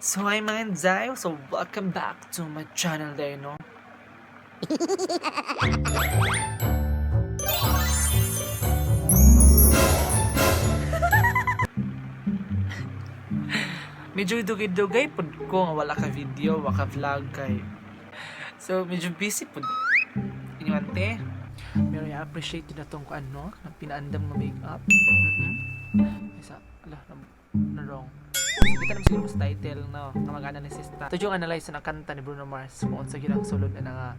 So hi mga inday, so welcome back to my channel day, no? Medyo dugay-dugay pud ko nga wala ka video, wala ka vlog kay. So medyo busy pud. Inyo ante. Pero I appreciate yun na tong kuan, no? Ang pinaandam nga makeup. Isa, ala, na wrong. So, kita naman siguro sa title, no? Nga mag-analysis ta. Ito yung analyze na kanta ni Bruno Mars kung unsa gyud ang sulod na nga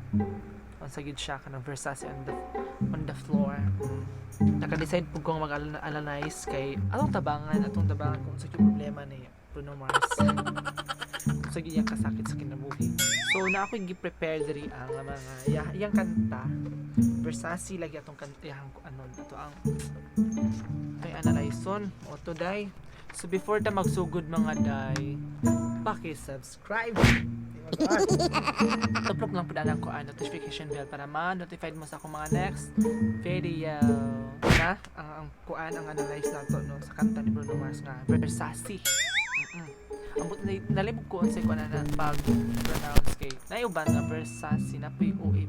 unsa gyud siya kanang Versace on the floor. Naka-decide pud ko nga mag-analyze kay atong tabangan kung unsa gyud problema ni Bruno Mars. Unsa gyud iyang kasakit sa kinabuhi. So na ako gi-prepare diri ang mga iyang kanta. Versace lagi atong kanta iyang ano ato ang ay analyze-on o to day. So before ta magsugod mga day, paki-subscribe. Tuplok lang pud ang ko ang notification bell para ma-notified mo sa akong mga next video. Na ang kuan ang analyze nato, no, sa kanta ni Bruno Mars nga Versace. Ambot na nalibog ko unsay kuan na pag pronounce kay nayuban nga Versace na puy OA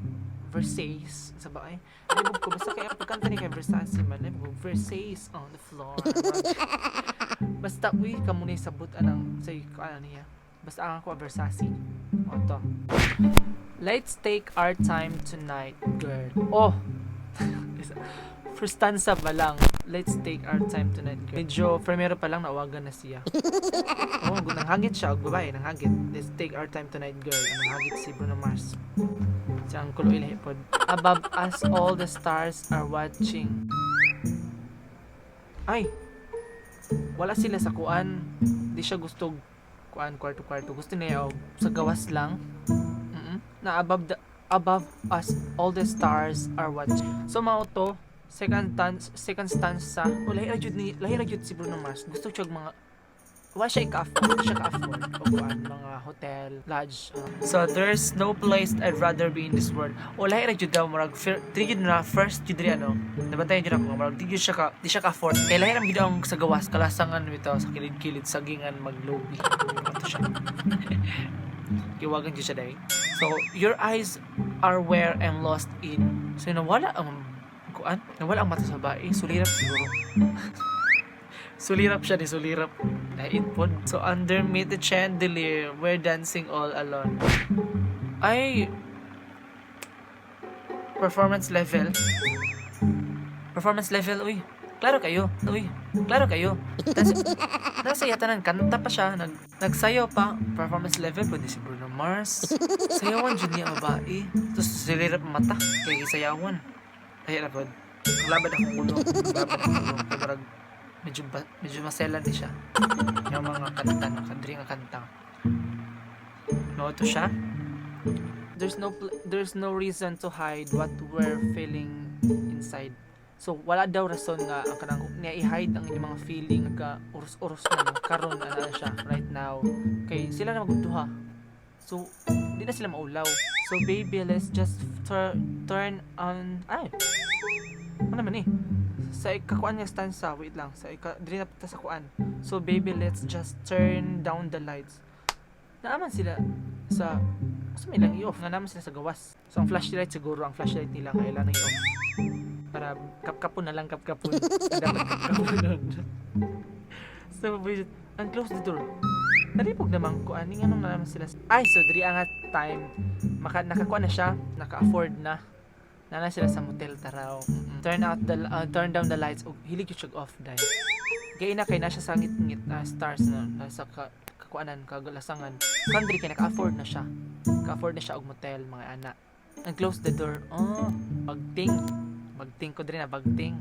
Versace sa ba ay nalibog ko basta kay ang pagkanta ni kay Versace man nalibog ko Versace on the floor. Basta uy kamo ni sabot anang say ano niya basta ang ako Versace o to. Let's take our time tonight, girl. Oh, first stanza pa lang, "Let's take our time tonight, girl." Medyo primero pa lang nawagan na siya. Oh, nanghagit siya og babae, nanghagit. "Let's take our time tonight, girl." Nanghagit si Bruno Mars. Siya ang kulo ilahi pod. Above us all the stars are watching. Ay, wala sila sa kuan. Di siya gusto kuan kwarto-kwarto. Gusto niya og sa gawas lang. Na above us all the stars are watching. So mao to second stanza. O lahi ra jud ni lahi ra jud si Bruno Mars. Gusto siya og mga wa siya i-afford, siya ka-afford og kuan mga hotel, lodge. So there's no place I'd rather be in this world. O lahi ra jud daw murag diri jud na first jud diri ano. Nabantayan jud ako nga murag di siya ka-afford. Kay lahi ra jud ang sa gawas kalasangan bitaw sa kilid-kilid sagingan maglobi. Ato siya. Kiwagan jud siya dai. So your eyes are where I'm lost in. So nawala ang kuan, nawala ang mata sa babae, sulirap siguro. Sulirap siya ni sulirap. Lain pod. So underneath the chandelier, we're dancing all alone. Ay, performance level. Performance level, uy. Klaro kayo. Uy, klaro kayo. Nasa iya tanan kanta pa siya, nagsayaw pa. Performance level pwede si Bruno Mars. Sayawan jud niya ang babae. Tapos sulirap ang mata kay sayawan. Ay, ra pod. Ang labad akong ulo. Ang labad akong ulo. Kay murag medyo maselan ni siya. Yung mga kanta na kadri nga kanta. No, ito siya. There's no reason to hide what we're feeling inside. So wala daw rason nga ang kanang niya i-hide ang inyong mga feeling ka uros-uros na no, karon ana siya right now. Kay sila na magduha. So di na sila maulaw. So baby, let's just turn on ay. Ano naman eh? Sa ikakuan nga stanza, wait lang. Sa ika diri na ta sa kuan. So baby, let's just turn down the lights. Naaman sila sa sa may lang i-off nga naman sila sa gawas. So ang flashlight siguro, ang flashlight nila kailangan i-off. Para kapkapon na lang kapkapon. Dapat kapkapon nun. So wait, ang close the door. Nalipog naman ko ani nga naman sila. Ay, so diri ang time nakakuha na siya, naka-afford na. Nana sila sa motel taraw. Turn down the lights ug hilig gyud siya off dai. Gay na kay na siya sa ngit-ngit na stars na nasa kakuanan kagalasangan. Kan diri kay naka-afford na siya. Naka-afford na siya og motel mga ana. And close the door. Oh, bagting. Bagting ko diri na bagting.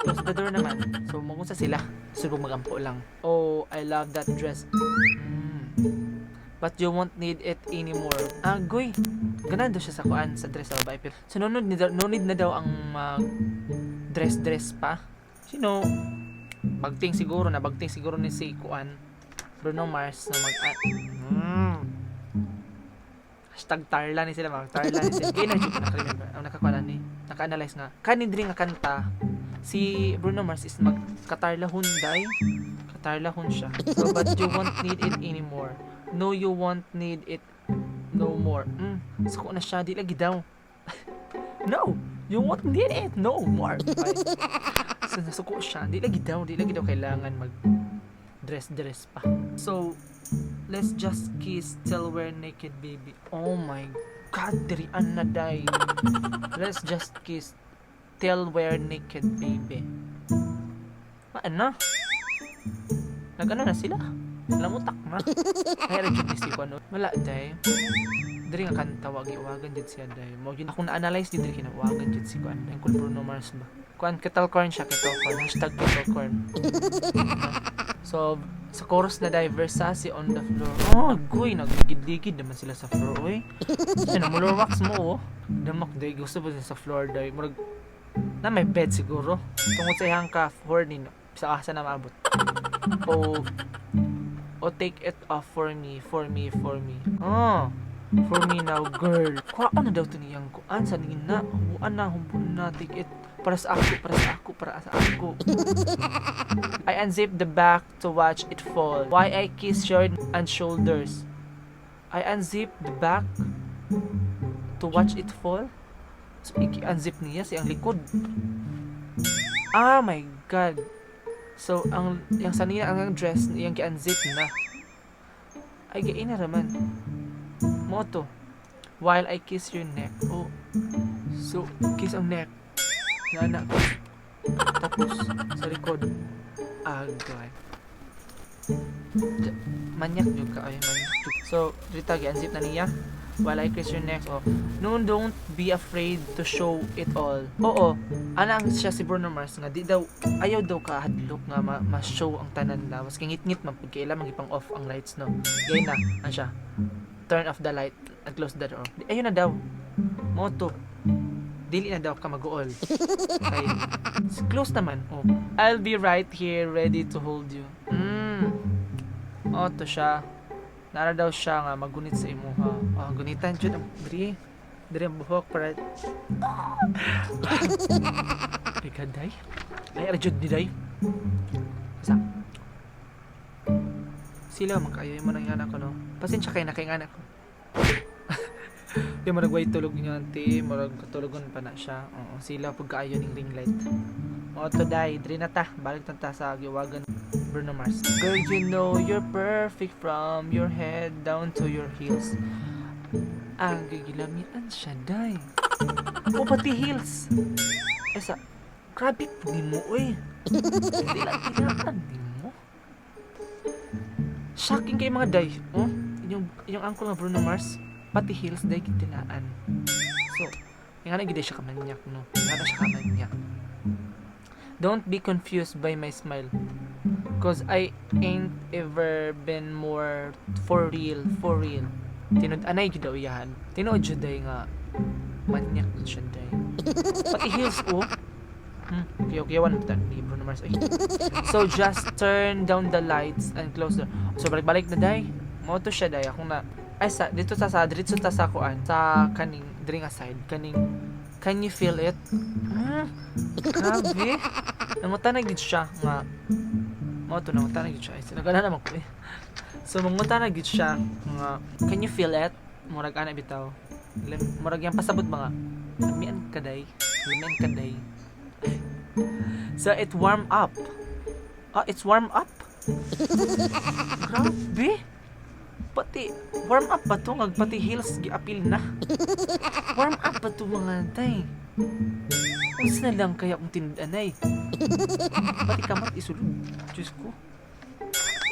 Close the door naman. So magunsa sila. Subong magampo lang. Oh, I love that dress. But you won't need it anymore. Agoy. Ganan daw siya sa kuan sa dress sa babae. Pero so no need, no need na daw ang mag dress dress pa. Sino bagting siguro na bagting siguro ni si kuan Bruno Mars na mag #Tarla ni sila mag Tarla ni sila. Kaya na jud ko naka-remember ang nakakuan ni naka-analyze nga kani diri nga kanta si Bruno Mars is magkatarla Hyundai. Tarlahon siya. So, but you won't need it anymore. No, you won't need it no more. Suko na siya. Di lagi daw. No, you won't need it no more. Ay. So, nasuko siya. Di lagi daw. Di lagi daw kailangan mag dress dress pa. So, let's just kiss till we're naked, baby. Oh my God, dirian na day. Let's just kiss till we're naked, baby. Ano? Nag-ano na sila? Lamutak na. Ay, ra jud ni si kuno. Wala day. Diri nga kanta wagi wagan jud siya day. Mo jud akong na-analyze di diri kinawagan jud si kuan. Ang Bruno Mars ba? Kuan kettle corn siya, kettle corn. #KettleCorn. So, sa chorus na day, Versace on the floor. Oh, goy, nagligid-ligid naman sila sa floor, oy. Ano, mulor wax mo, oh. Damak day, gusto ba sa floor day? Murag, na may bed siguro. Tungod sa iyang ka, horny, no? Sa asa na maabot. O take it off for me, for me, for me. Oh, for me now, girl. Kuha na daw to niyang kuan sa nina. Hubuan na, hubuan na, take it. Para sa ako, para sa ako, para sa ako. I unzip the back to watch it fall. Why I kiss your and shoulders. I unzip the back to watch it fall. So, i-unzip niya siyang likod. Ah my God. So, ang yung sanina ang dress iyang gi-unzip na. Ay, gain na raman. Mo to. While I kiss your neck. Oh. So, kiss ang neck. Nga na. Tapos, sa likod. Agay. Manyak jud ka ay, manyak jud. So, dito gi-unzip na niya. While I kiss your neck. Oh. No, don't be afraid to show it all. Oo, ana ang siya si Bruno Mars nga di daw ayaw daw ka hadlok nga ma-show ang tanan na. Mas ngit-ngit man pud kay ila magipang off ang lights, no. Gay na ang siya. Turn off the light and close the door. Di, ayun na daw. Mo to. Dili na daw ka mag-uol. Kay close naman. Oh. I'll be right here ready to hold you. Oh, to siya. Nara daw siya nga magunit sa imuha. Oh, gunitan jud ang diri. Diri ang buhok para ay kaday. Ay ara jud ni day. Sa sila man kayo mo nang anak ko, no. Pasensya kay na kay anak ko. Di murag way tulog niyo ante, murag katulogon pa na siya. Oo, sila pug kaayo ning ring light. O to day, diri na ta, balik na ta sa giwagan Bruno Mars. Girl, you know you're perfect from your head down to your heels. Ang gigilamian siya, day. O, pati heels. Esa, grabe po ni mo, uy. Tila-tilaan ni mo. Shocking kay mga day. Oh, yung uncle ng Bruno Mars, pati heels day kitilaan. So, yung ano gid siya kamanyak, no? Yung ano siya kamanyak. Don't be confused by my smile. 'Cause I ain't ever been more for real, for real. Tinud anay gid daw iyahan. Tinuod jud day nga manyak jud siya day. Pati heels, oh. Kiyaw-kiyawan ta ni Bruno Mars. Ay. So just turn down the lights and close the. So balik-balik na day. Mo to siya day akong na ay sa dito sa diretso ta sa kuan sa kaning diri nga side kaning can you feel it? Grabe. Nangutan na gid siya nga mo to, nangutan na gid siya. Ay, nagana naman ko eh. So mangutan na gid siya nga can you feel it? Murag ana bitaw. Murag yang pasabot mga lamian ka day. Lamian ka day. So it warm up. Ah, it's warm up. Grabe. Pati warm up pa to nga pati heels giapil na. Warm up pa to mga tay. Unsa na lang kaya kung tinud-anay? Pati kamot isulod. Diyos ko.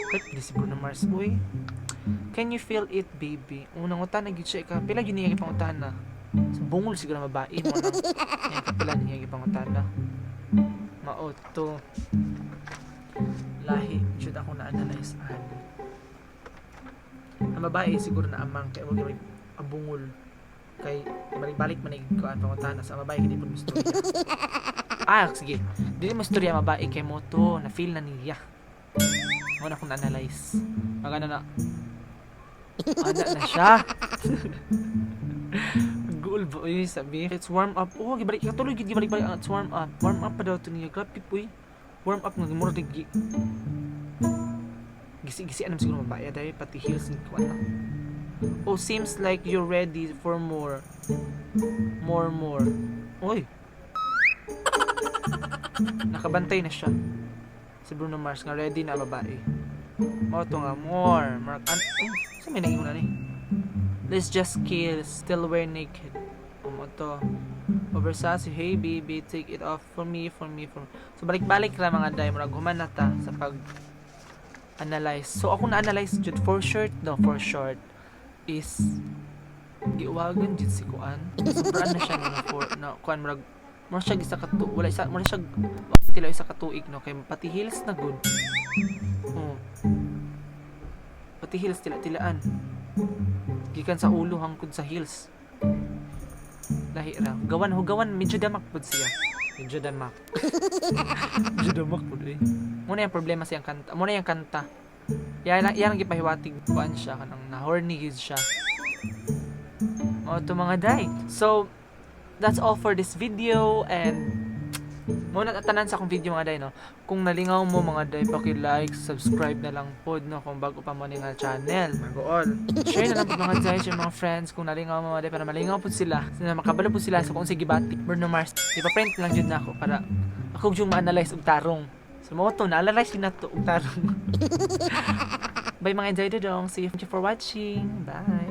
Kahit di si Bruno Mars, uy. Can you feel it, baby? Unang utan na gyud siya ka. Pila gyud niya gipangutana? Sa bungol siguro nga babae mo nang niya kapila niya gipangutana. Mao to. Lahi jud ako na-analyze ani. Ang babae siguro na amang kay wag may abungol kay balik-balik man ig kuan pangutana sa babae kay di pud mistorya. Ah, sige. Dili mo istorya ang babae kay mo to na feel na niya. Mo na akong na-analyze. Magana na. Ana na siya. Goal ba uy sabi. It's warm up. Oh, gibalik katuloy gid gibalik-balik ang it's warm up. Warm up pa daw to niya. Grabe po. Warm up nga murag gi. Gisi-gisi anam siguro babae dahil pati heels ni kuan na. Oh, seems like you're ready for more. More, more. Oy. Nakabantay na siya. Si Bruno Mars nga ready na babae. Mao to nga more. Mark an oh, sa may naging ni. Let's just kill, still wear naked. Oh, mao to. Over sassy, hey baby, take it off for me, for me, for me. So balik-balik ra, mga day, murag human na ta sa pag analyze. So ako na-analyze jud for short, no, for short is giuwagan jud si kuan. Sobrang na siya no for na kuan, murag murag siya isa ka tu wala isa murag siya tila isa ka tuig, no, kay pati heels na gud. Oh. Pati heels tila tilaan. Gikan sa ulo hangtod sa heels. Lahi ra. Gawan hugawan, medyo damak pud siya. Medyo damak. Medyo damak pud eh. Muna yung problema sa iyang kanta. Muna yung kanta. Yan ang gipahiwatig kuan siya kanang na horny gid siya. Mao to, mga day. So that's all for this video and mao na tanan sa akong video, mga day, no. Kung nalingaw mo, mga day, paki-like, subscribe na lang pod, no, kung bago pa mo ni nga channel. Mag-all. Share na lang pod, mga day, sa mga friends kung nalingaw mo, mga day, para malingaw pod sila. Sila makabalo pod sila sa kung sige gibati. Bruno Mars. Ipa-print lang jud nako para ako yung ma-analyze og tarong. So mao to, na-analyze din nato og tarong. Bye, mga day dodong. See you. Thank you for watching. Bye.